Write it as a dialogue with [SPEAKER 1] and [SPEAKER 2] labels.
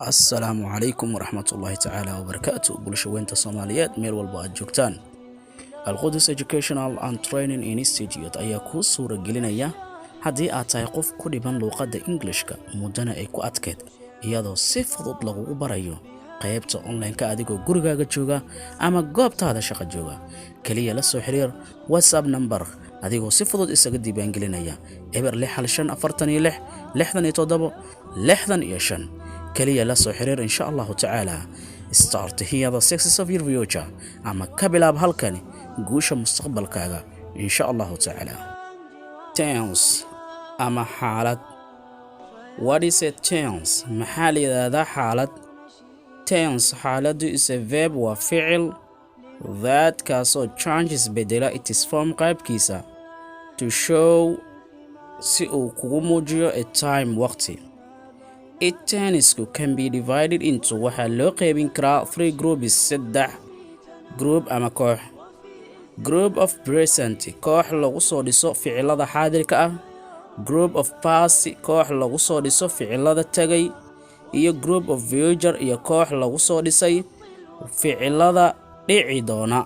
[SPEAKER 1] Assalaamu calaykum waraxmatullaahi tacaala wabarakaatu. Bulshaweynta Soomaaliyeed meel walba aad joogtaan, Alqudus Educational and Training Institute ayaa kuu suura gelinaya haddii aad tahay qof ku dhiban luuqadda Englishka muddana ay ku adkeyd, iyadoo si fudud lagugu barayo qaybta online-ka adigoo gurigaaga jooga ama goobtaada shaqo jooga. Keliya la soo xiriir WhatsApp number adigoo si fudud isaga diiwaangelinaya: 0615 46 67 65. Keliya la soo xiriir, insha Allahu tacaala. Start here the success of your future, ama ka bilaab halkani guusha mustaqbalkaaga, insha Allahu tacaala. Tense ama xaalad. What is a tense? Maxaa la yidhaahdaa xaalad? Tense, xaaladdu, is a verb, waa ficil, that, kaasoo, changes, bedela, its form, qaybkiisa, to show, si uu kugu muujiyo, a time, waqti. It, tense-ku, can be divided into, waxaa loo qeybin karaa, three groups, saddex group ama koox. Group of present, koox lagu soo dhiso ficilada xaadirka ah; group of past, koox lagu soo dhiso ficilada tagay; iyo group of future, iyo koox lagu soo dhisay ficilada dhici doona.